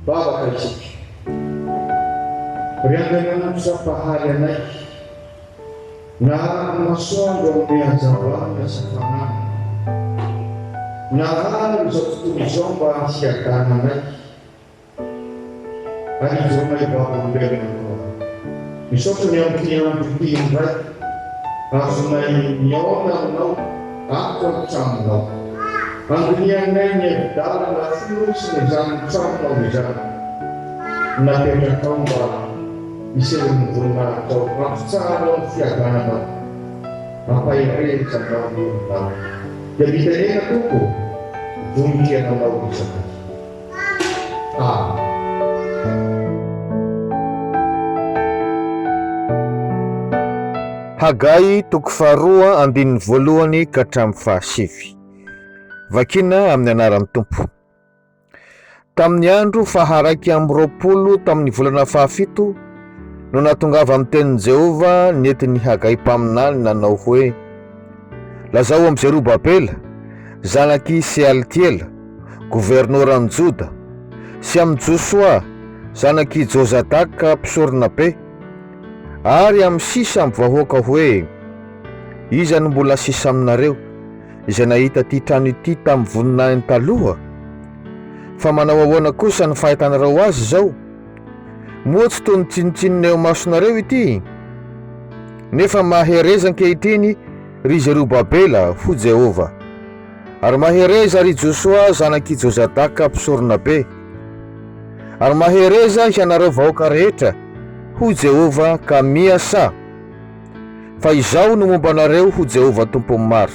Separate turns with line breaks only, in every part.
Vavaka isika. Ry Andriamanitra Mpahary anay, nahary ny masoandro hanome hazavana sy hafanana, nahary izao tontolo izao mba hiadananay, ary hijoroanay vavolombelona koa. Misaotra ny amin'ity andro ity indray azonay mihaona aminao ato an-tranonao. Andinihanay ny hevi-dalana fonosin'izany tranonao izany napetrakao mba hisehoan'ny voninahitrao, hampitsahanao ny fiadananao, hampaherezanao ny olonao. Dia mitenena Tompo, vonon-kiananao izahay. Amen.
Hagay toko faharoa andininy voalohany ka hatramin'ny fahasivy. Vakina amin'ny anaran'ny Tompo. Tamin'ny andro faharaika amby 20 tamin'ny volana fahafito no nahatongavan'ny tenin'i Jehovah nentin'i Hagay mpaminany nanao hoe, Lazao amin'i Zerobabela, zanak'i Sealtiela, governoran'i Joda, sy amin'i Josoa, zanak'i Jozadaka mpisoronabe, ary amin'ny sisa amin'ny vahoaka hoe, Iza no mbola sisa aminareo, izay nahita ity trano ity tamin'ny voninahiny taloha? Fa manao ahoana kosa ny fahitanareo azy izao? Moa tsy toy ny tsinontsinona eo imasonareo ity? Nefa mahereza ankehitriny, ry Zerobabela, hoy Jehovah. Ary mahereza, ry Josoa, zanak'i Jozadaka mpisoronabe. Ary mahereza, hianareo vahoaka rehetra, hoy Jehovah, ka miasà. Fa Izaho no momba anareo, hoy Jehovah Tompon'ny maro.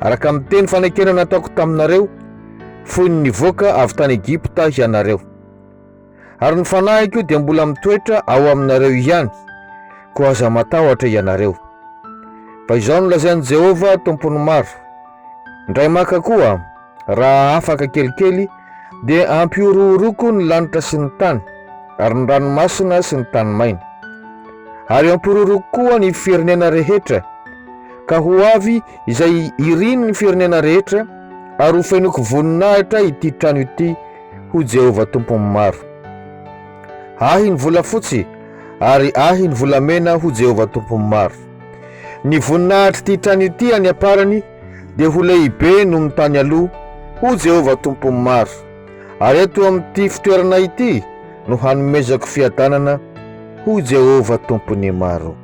Araka ny teny fanekena nataoko taminareo, fony nivoaka avy tany Egypta hianareo. Ary ny fanahiko dia mbola mitoetra ao aminareo ihany, koa aza matahotra ianareo. Fa izao no lazain'i Jehovah, Tompon'ny maro, Indray maka koa, raha afaka kelikely, dia hampihorohoroako ny lanitra sy ny tany, ary ny ranomasina sy ny tany maina. Ary hampihorohoroako koa ny firenena rehetra, ka ho avy izay irin'ny firenena rehetra, ary hofenoiko voninahitra ity trano ity, hoy Jehovah Tompon'ny maro. Ahy ny volafotsy, ary ahy ny volamena, hoy Jehovah Tompon'ny maro. Ny voninahitr'ity trano ity any am-parany dia ho lehibe noho ny tany aloha, hoy Jehovah Tompon'ny maro. Ary eto amin'ity fitoerana ity no hanomezako fiadanana, hoy Jehovah Tompon'ny maro.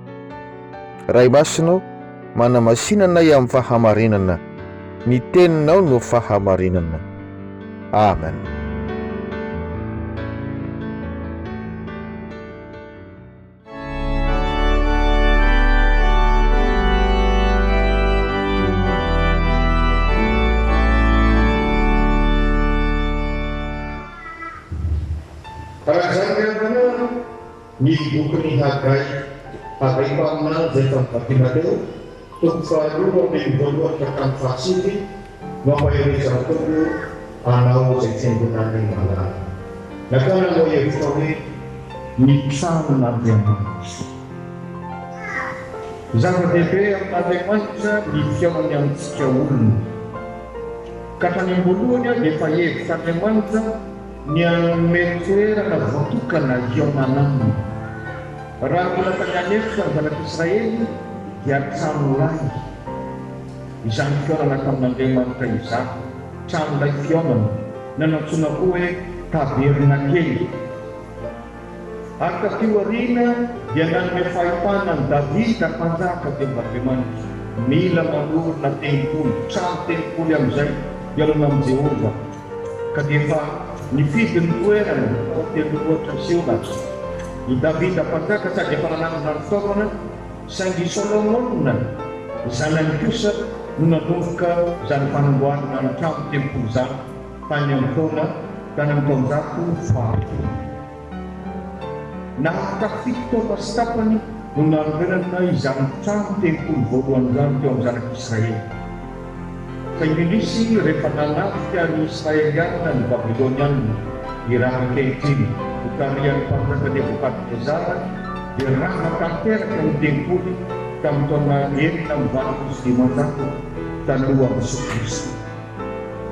Ray Masina ô, manamasina anay amin'ny fahamarinana, ny teninao no fahamarinana. Amen.
Araka izany ry havana, Ny bokin'i Hagay, Hagay mpaminany izay efa novakiana teo, toko faharoa ambin'ny voalohany ka hatramin'ny fahasivy, no ampaherezan'ny Tompo anao izay fiangonan'ny malala. Nakana anao hevitra hoe ny tranon'Andriamanitra. Zava-dehibe amin'Andriamanitra ny fihaonany amintsika olona. Ka hatrany am-boalohany dia efa hevitr'Andriamanitra Ny hanome toerana voatokana hihaonana aminy. Raha mbola tany an'efitra ny zanak'Israely dia tranolay izany fihaonana tamin'Andriamanitra izany, tranolay fihaonana, na nantsoina koa hoe tabernakely. Ary taty aoriana dia nanome fahefana an'i Davida mpanjaka teo Andriamanitra. Mila manorina tempoly, trano tempoly amin'izay hihaonana amin'i Jehovah. Ka dia efa nifidy ny toerana tao an-tendrombohitra Ziona i Davida mpanjaka sady efa nanangona ny fitaovana, saingy i Solomona zanany kosa no nanomboka izany fanamboarana ny trano tempoly izany tany amin'ny taona tany amin'ny taonjato faharoa. Naharitra fito taona sy tapany no nanorenana izany trano tempoly voalohany izany teo amin'ny zanak'Israely. Saingy indrisy, rehefa nanafika ny Israelianina ny Babylonianina, Iraka ankehitriny, notarihan'ny mpanjaka Nebokadnezara, dia rava tanteraka ny tempoly tamin'ny taona 586 talohan'i Jesoa Kristy.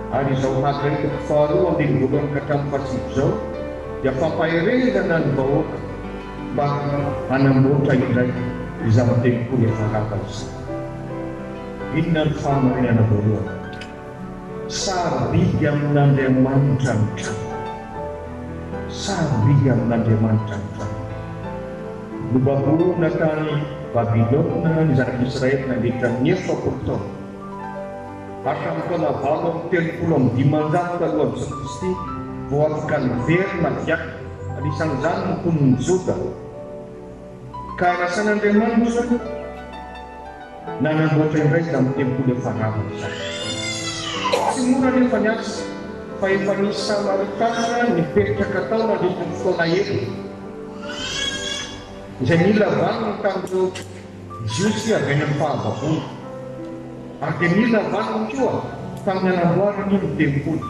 Ary izao Hagay toko faharoa andininy voalohany ka hatramin'ny fahasivy izao. dia fampaherezana ny vahoaka mba hanamboatra indray izany tempoly efa rava izany. Inona no fahamarinana voalohany? Sarobidy amin'Andriamanitra ny trano. Sarobidy amin'Andriamanitra ny trano. Nobaboina tany Babylona ny zanak'Israely nandritra ny 40 taona. Hatramin'ny taona 538 talohan'i Jesoa Kristy vao afaka niverina avy any, anisan'izany ny mponin'i Joda. Ka nasain'Andriamanitra nanamboatra indray izany tempoly efa rava izany. Tsy mora anefa ny asa, fa efa nisy Samaritana nipetraka tao nandritra ny fotoana ela. Izay nila vaniny tamin'ireo Jiosy avy any amin'ny fahababoana. Ary dia nila vaniny koa tamin'ny hanamboarany ny tempoly.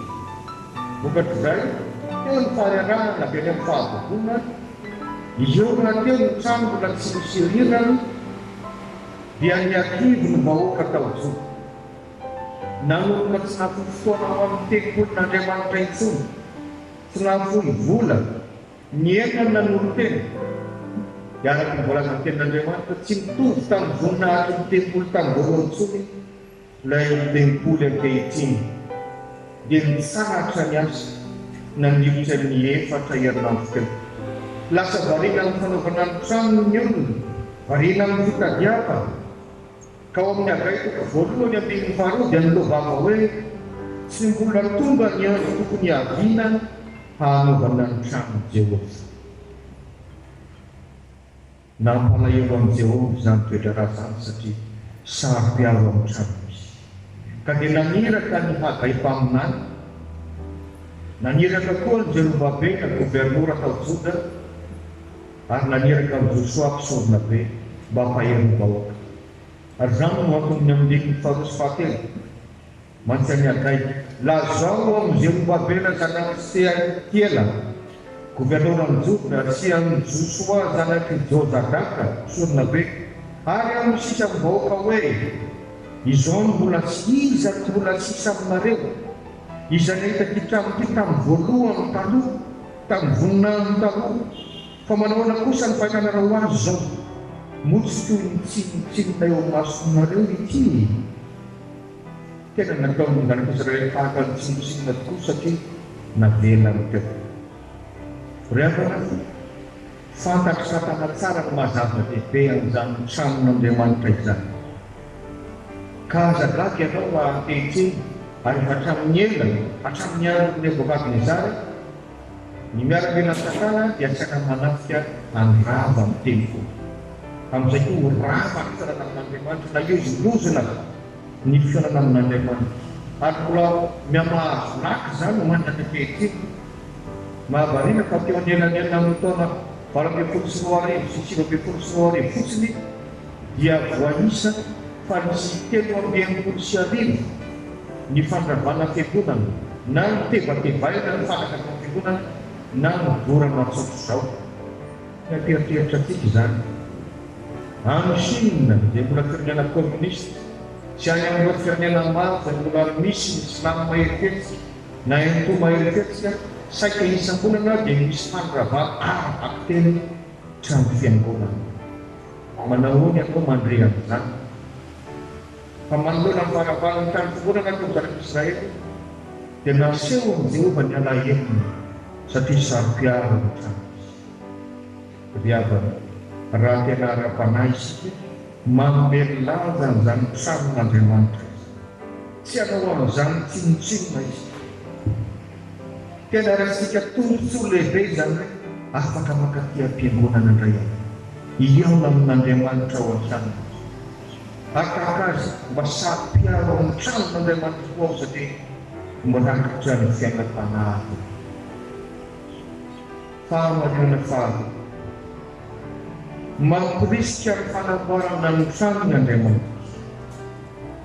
Vokatr'izay, teo ny faharerahana avy any amin'ny fahababoana, eo rahateo ny trano mbola tsy nisy rirany, dia nihakivo ny vahoaka tao Joda. Nanomboka tsy nahafoy fotoana ho an'ny tempolin'Andriamanitra intsony, tsy nahafoy vola, Nihena ny nanolo-tena, dia araka ny voalazan'ny Tenin'Andriamanitra, tsy mitovy tamin'ny voninahitry ny tempoly tamin'ny voalohany intsony ilay tempoly ankehitriny. Dia nitsahatra ny asa nandritra ny efatra herinandro teo. Lasa variana amin'ny fanaovana ny tranony ny olona, variana amin'ny fitadiavana. Ka ao amin'ny Hagay toko voalohany andininy faharoa dia niloa-bava hoe, Tsy mbola tonga ny andro tokony hiaviana hanaovana ny tranon'i Jehovah. Nampalahelo an'i Jehovah izany toe-draharaha izany satria saro-piaro amin'ny tranony izy. Ka dia naniraka an'i Hagay mpaminany, naniraka koa an'i Zerobabela governora tao Joda, ary naniraka an'i Josoa mpisoronabe mba hampahery ny vahoaka. Ary izany no anton'ny andininy faharoa sy fahatelo. Mantsy an'i Hagay, Lazao amin'i Zerobabela zanak'i Sealtiela, governoran'i Joda, sy amin'i Josoa zanak'i Jozadaka, mpisoronabe, ary amin'ny sisa amin'ny vahoaka hoe, Izao no mbola iza no mbola sisa aminareo, izay nahita ity trano ity tamin'ny voalohany taloha, Tamin'ny voninahiny taloha. Fa manahoana kosa ny fahitanareo azy izao? Moa tsy toy ny tsinontsinona eo imasonareo ity e? Tena nataon'ny zanak'Israely tahaka ny tsinontsinona tokoa satria navelany teo. Ry havana, fantatr'i Satana tsara ny maha zava-dehibe an'izany tranon'Andriamanitra izany. Ka aza gaga ianao raha ankehitriny ary efa hatramin'ny ela, hatramin'ny andron'i Nebokadnezara, Ny miaramilan'i Satana dia saika manafika handrava ny tempoly. Amin'izay koa ho rava ny fihaonana amin'Andriamanitra na hihozongozona ny fihaonana amin'Andriamanitra. Ary mbola mihamahazo laka izany mandraka ankehitriny. Mahavariana fa teo anelanelan'ny taona 2018 sy 2019 fotsiny dia voaisa fa nisy 1063 ny fandravana fiangonana na nitevatevaina ny fanaka tao am-piangonana na nodorana tsotr'izao. Mampieritreritra antsika izany. Any Chine, izay mbola firenena kominista, sy any amin'ireo firenena maro izay mbola misy ny Islam mahery fihetsika na Hindu mahery fihetsika, saika isam-bolana dia misy fandravana ara-bakiteny trano fiangonana. Manahoana ianao mandre an'izany? Fa manoloana ny varavaran'ny trano fiangonana teo amin'ny zanak'Israely, dia nasehon'i Jehovah ny alahelony, satria saro-piaro ny tranony izy. Ry havana, raha tena ara-panahy isika, manome lanja an'izany tranon'Andriamanitra izany. Tsy hanao an'izany tsinontsinona isika. Tena raisintsika tombontsoa lehibe izany hoe afaka mankaty am-piangonana indray aho, hihaona amin'Andriamanitra ao an-tranony. Ary tahaka azy, mba saro-piaro ao amin'ny tranon'Andriamanitra koa aho satria mirakitra ny fiainam-panahiko. Fahamarinana faharoa, mampirisika ny fanamboarana ny tranony Andriamanitra.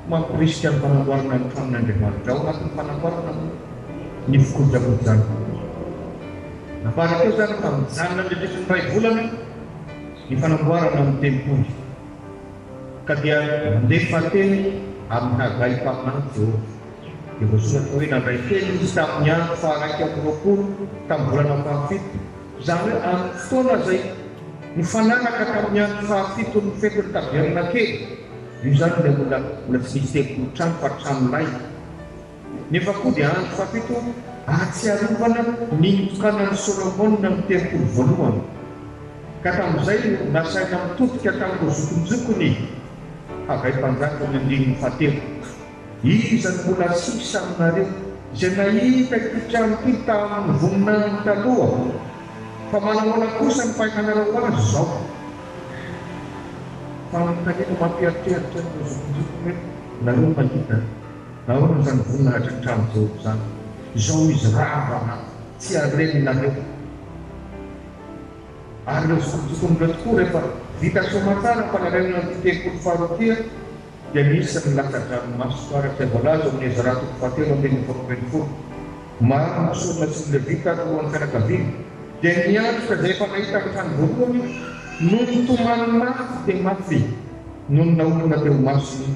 Mampirisika ny fanamboarana ny tranony Andriamanitra. Ao anatin'ny fanamboarana moa ny fikojakojana. Nambara teo izany fa mijanona mandritra ny iray volana ny fanamboarana ny tempoly. Ka dia nandefa teny amin'i Hagay mpaminany Jehovah. Dia voasoratra hoe nandray teny izy tamin'ny andro faha-21 tamin'ny volana fahafito, izany hoe amin'ny fotoana izay nifanaraka tamin'ny andro fahafiton'ny fetin'ny tabernakely. Io izany ilay mbola mbola tsy nisy tempoly trano fa trano lay. Nefa koa dia andro fahafito ahatsiarovana ny nitokanan'i Solomona ny tempoly voalohany. Ka tamin'izay no nasaina nitodika tamin'ireo zokinjokiny Hagay mpanjaka ny andininy fahatelo. Iza no mbola sisa aminareo izay nahita ity trano ity tamin'ny voninahiny taloha? Fa manahoana kosa ny fahitanareo azy izao? Fanontaniana mampieritreritra an'ireo zokinjokiny hoe, Nareo mahita nahoana izany voninahitry ny trano Jehovah izany? Izao izy rava na tsy hareninareo. Ary ireo zokinjokiny ireo tokoa rehefa vita soamantsara ny fanarenana ity tempoly faharoa ity, dia misy ny latsa-dranomaso araka izay voalaza ao amin'ny Ezra toko fahatelo andininy faharoa 12. Maro ny mpisorona sy ny Levita ary lohan'ny fianakaviana dia niantoka izay efa nahita ny trano voalohany no nitomany mafy dia mafy nony naorina teo imasony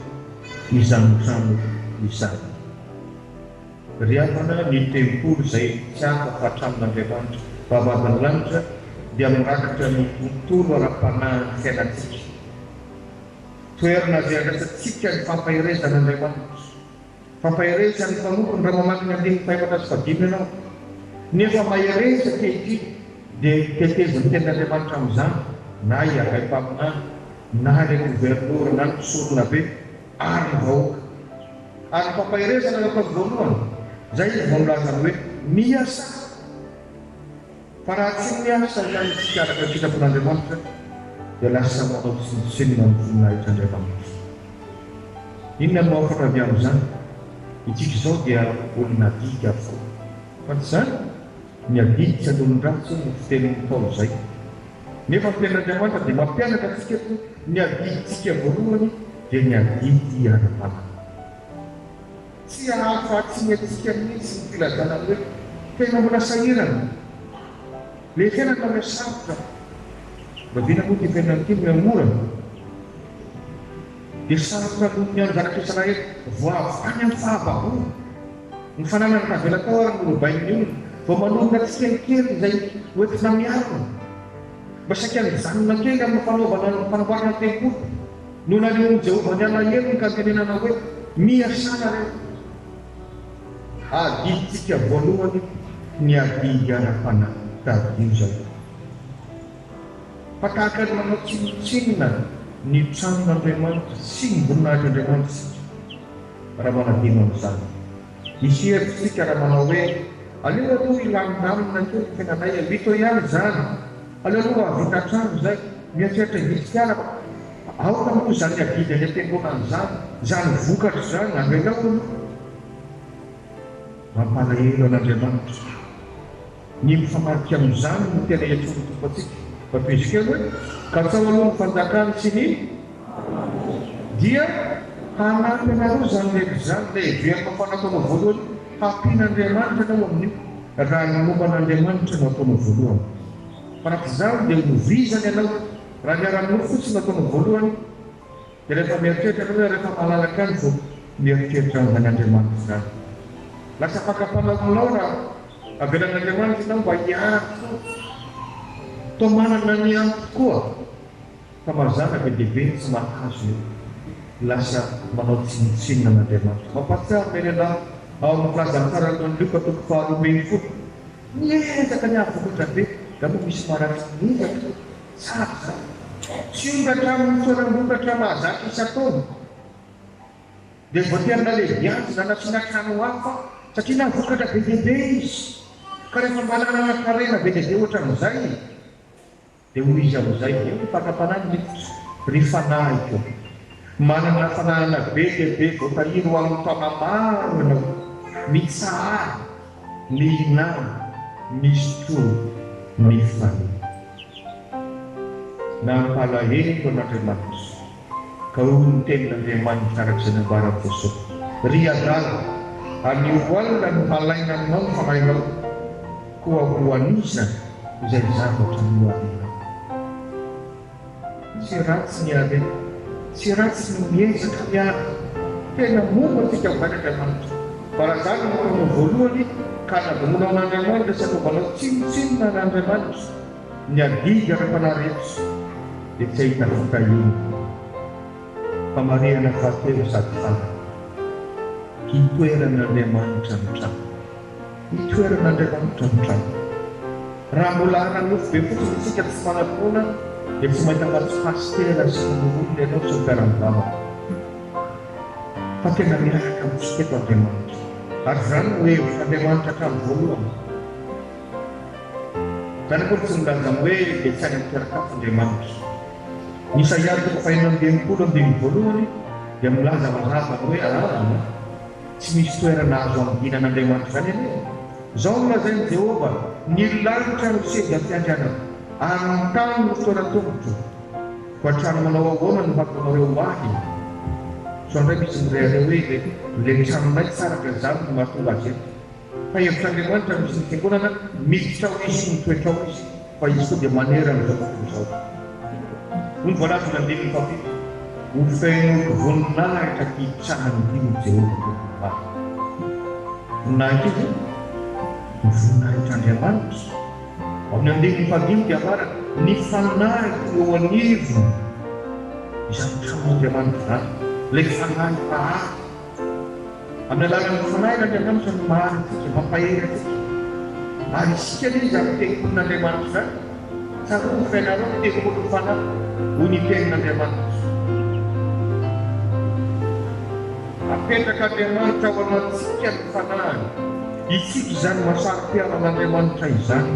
izany trano izany. Ry havana, ny tempoly izay tsy hafa fa tranon'Andriamanitra, vavahadin'ny lanitra, dia mirakitra ny tontolo ara-panahin'ny fiainantsika. Toerana izay andraisantsika ny fampaherezan'Andriamanitra. Fampaherezana ny mpanompony raha mamaky ny andininy fahefatra sy fahadimy ianao. Nefa mahereza ankehitriny dia tetezin'ny tenin'Andriamanitra amin'izany na i Hagay mpaminany na ilay governora na ny mpisoronabe ary ny vahoaka. Ary ny fampaherezana nataony voalohany, izay izy vao nilaza ny hoe, Miasà! Fa raha tsy miasa izany isika araka ny sitrapon'Andriamanitra, dia lasa manao tsinontsinona ny voninahitr'Andriamanitra. Inona no hafatra avy amin'izany? Isika izao dia olona adidy avokoa. Fa tsy izany? Ny adidy tsy an'olon-dratsy hono no fitenin'ny Ntaolo izay. Nefa ny Tenin'Andriamanitra dia mampianatra antsika eto ny adidintsika voalohany dia ny adidy ara-panahy. Tsy hahafahatsiny antsika mihitsy ny filazana ny hoe tena mbola sahirana. Ilay fiainana miha sarotra. Rahoviana moa ity fiainana ity no miha mora? Dia sarotra noho ny an'ny zanak'Israely vao avy tany amin'ny fahababoana. Ny fananany tavela tao ary norobain'ny olona. Vao manomboka tsikelikely izay hoentina miarina. Mba saika nijanona kely amin'ny fanaovana ny fanamboarana ny tempoly. No nanehoan'i Jehovah ny alahelony ka nitenenana hoe, Miasà nareo. Adidintsika voalohany ny adidy ara-panahy. Tadidio izay. Fa tahaka ny manao tsinontsinona ny tranon'Andriamanitra sy ny voninahitr'Andriamanitra isika, raha manadino an'izany. Misy hevitra isika raha manao hoe, Aleo aloha hilamindamina kely ny fiainanay e, vita eo ihany izany. Aleo aloha hahavita trano izay, mieritreritra hividy fiara fa aoka moa izany adidy any am-piangonana izany, izany vokatra izany, avelao aloha. Mampalahelo an'Andriamanitra. Ny mifamadika amin'izany no tena iantsoan'ny Tompo antsika. Fa tohizo kely hoe, Katsaho aloha ny fanjakany sy ny dia hanampy anareo izany rehetra izany. Ilay heverina fa nataonao voalohany, hampian'Andriamanitra ianao amin'io, raha ny momba an'Andriamanitra no ataonao voalohany. Fa raha tsy izany dia ho vizana ianao. Raha ny ara-nofo fotsiny no ataonao voalohany, dia rehefa mieritreritra ianao hoe rehefa malalaka any vao mieritreritra an'izany Andriamanitra izany. Lasa fakam-panahy aminao raha avelan'Andriamanitra ianao mba hiary fo. Toa manana ny ampy tokoa fa mazàna be dia be ny tsy mahazo io. Lasa manao tsinontsinona an'Andriamanitra. Mampahatsiaro ilay lehilahy ao amin'ny filazantsaran'i Lioka toko faharoambinifolo. Miezaka ny hahavokatra be, nga moa misy maratra miezaka? Tsara izany. Tsy omby hatramin'ny fotoanam-bokatra mahazatra isan-taona. Dia voatery nalehibiazina nasiana trano hafa satria nahavokatra be dia be izy. Ka rehefa mba nanana karena be dia be ohatran'izay, dia hoy izy amin'izay, eo ny fakam-panahy miditra, Ry fanahiko, manana fananana be dia be voatahiry ho amin'ny taona maro ianao. Mitsahara, mihinàna, misotroa, mifalia. Nampalahelo an'Andriamanitra, ka hoy ny tenin'Andriamanitra araka izay nambaran'i Jesoa, Ry adala, anio alina no halaina aminao ny fanahinao, koa ho an'iza izay zavatra noharinao? Tsy ratsy ny harena, tsy ratsy ny miezaka miady, tena momba antsika amin'izany Andriamanitra. Fa raha izany no ataonao voalohany ka anadinoanao an'Andriamanitra sy anaovanao tsinontsinona an'Andriamanitra ny adidy ara-panahy rehetra dia tsy hahita fitahiana. Famarihana fahatelo sady farany. Hitoeran'Andriamanitra ny trano. Hitoeran'Andriamanitra ny trano. Raha mbola ara-nofo be fotsiny isika tsy manam-pinoana dia tsy mahita afa-tsy pasitera sy loholona ianao sy ny mpiara-mivavaka. Fa tena miaraka amintsika eto Andriamanitra. Ary izany no hevitr'Andriamanitra hatramin'ny voalohany. Izany akory tsy milaza ny hoe dia tsy any amin'ny toeran-kafa Andriamanitra. Ny Isaia toko fahenina amby 60 andininy voalohany dia milaza mazava ny hoe aa tsy misy toerana azo anodinan'Andriamanitra izany anie e. Izao no lazain'i Jehovah, Ny lanitra no seza fiandrianako, ary ny tany no toeran-tongotro. Koa trano manao ahoana no hataonareo ho ahy? Sao indray misy mirehareha hoe ilay ilay tranonay tsara ka izany no mahatonga azy eto. Fa hevitr'Andriamanitra misy ny fiangonana, miditra ao Izy sy mitoetra ao Izy, fa Izy koa dia manerana izao tontolo izao. Hoy ny voalazan'ny andininy fahafito, Ho fenoiko voninahitra ity trano ity, hoy Jehovah Tompon'ny maro. Voninahitra iza? Ny voninahitr'Andriamanitra. Ao amin'ny andininy fahadimy dia ambara, Ny fanahiko eo anivony. Izany tranon'Andriamanitra izany, ilay fanahy mpahary. Amin'ny alalan'ny fanahin'Andriamanitra no mahary antsika, mampahery antsika. Ary isika anie izany tempolin'Andriamanitra izany. Tsarovy fa ianareo no tempolin'ny Fanahy, hoy ny tenin'Andriamanitra. Apetrak'Andriamanitra ao anatintsika ny Fanahiny. Isika izany mahasaro-piaro an'Andriamanitra izany.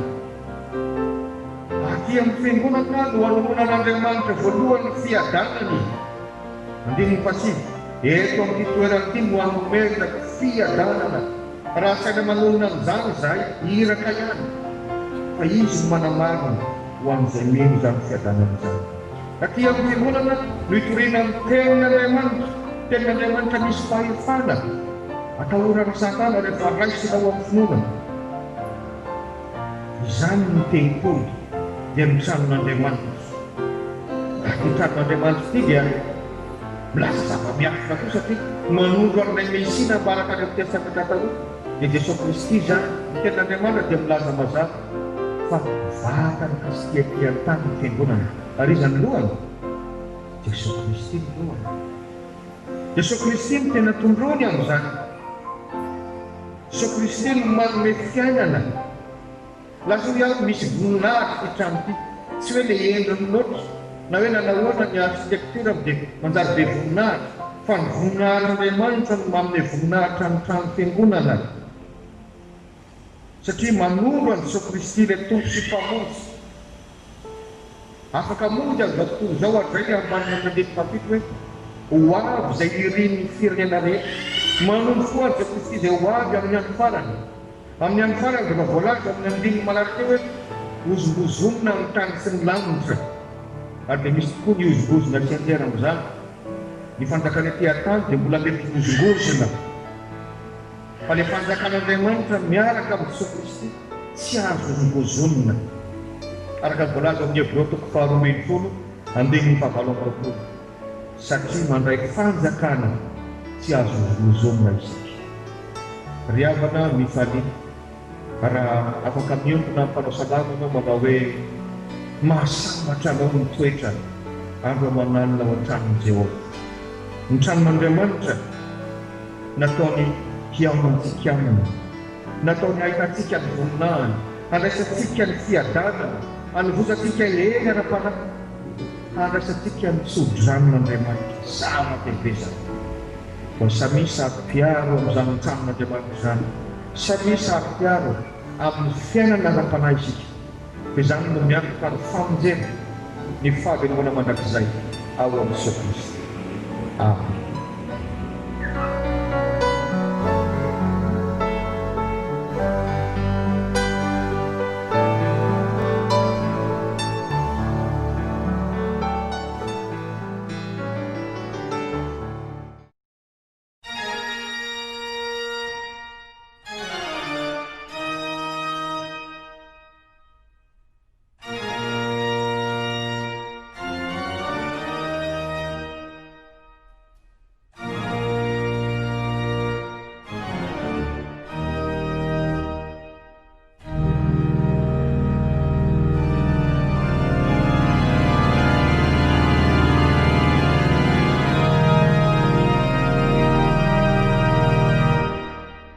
Aty amin'ny Fiangonana no anononan'Andriamanitra voalohany ny fiadanany. Andininy fahasivy, Eto amin'ity toerana ity no hanomezako fiadanana. Raha asaina manonona an'izany izahay, iraka ihany, fa Izy no manamarina ho an'izay mino izany fiadanana izany. Aty amin'ny fiangonana no itoriana ny Tenin'Andriamanitra, Tenin'Andriamanitra misy fahefana, atahoran'i Satana rehefa raisina ao amin'ny finoana. Izany no tempoly, dia ny tranon'Andriamanitra. Ary ity tranon'Andriamanitra ity dia milaza zava-miafina koa satria manondro an'ilay Mesia nambara tany amin'ny Testamenta Taloha, dia Jesoa Kristy izany. Ny Tenin'Andriamanitra dia milaza mazava fa vatan'i Kristy ety an-tany ny Fiangonana. Ary iza no lohany? Jesoa Kristy no lohany. Jesoa Kristy no tena tondroiny amin'izany. Jesoa Kristy no manome fiainana. Lasa hoy aho misy voninahitra ity trano ity. Tsy hoe le endriny loatra na hoe nanahoana ny architecture-ny dia manjary be voninahitra fa ny voninahitr'Andriamanitra no manome voninahitra ny trano fiangonana satria manondro an'i Jesoa Kristy ilay Tompo sy Mpamonjy. Afaka mody amin'izao tontolo izao hatrizay ny ambanin'ny andininy fahafito hoe, Ho avy izay irin'ny firenena rehetra. Manondro koa ary Jesoa Kristy izay ho avy amin'ny andro farany. Amin'ny andro farany dia efa voalaza ao amin'ny andininy manaraka eo hoe, Hozongozonina ny tany sy ny lanitra. Ary dia misy tokoa ny hozongozona sy anjera amin'izany. Ny fanjakana ety an-tany dia mbola mety hozongozona. Fa ilay fanjakan'Andriamanitra miaraka amin'i Jesoa Kristy tsy azo hozongozonina, araka ny voalaza ao amin'ny Hebreo toko faharoa ambin'ny folo andininy fahavalo amby 20, satria mandray fanjakana tsy azo hozongozonina isika. Ry havana, mifalia raha afaka miombona amin'ny mpanao salamo ianao manao hoe, Mahasambatra anao ny mitoetra andro aman'alina ao an-tranon'i Jehovah. Ny tranon'Andriamanitra. Nataony hihaonantsika Aminy. Nataony hahitantsika ny voninahiny, handraisantsika ny fiadanana, hanovozantsika hery ara-panahy, handraisantsika ny tso-dranon'Andriamanitra. Zava-dehibe izany. Koa samia saro-piaro amin'izany tranon'Andriamanitra izany. Samia saro-piaro amin'ny fiainana ara-panahy isika. Fa izany no miantoka ny famonjena, ny fahavelomana mandrakizay ao amin'i Jesoa Kristy. Amen.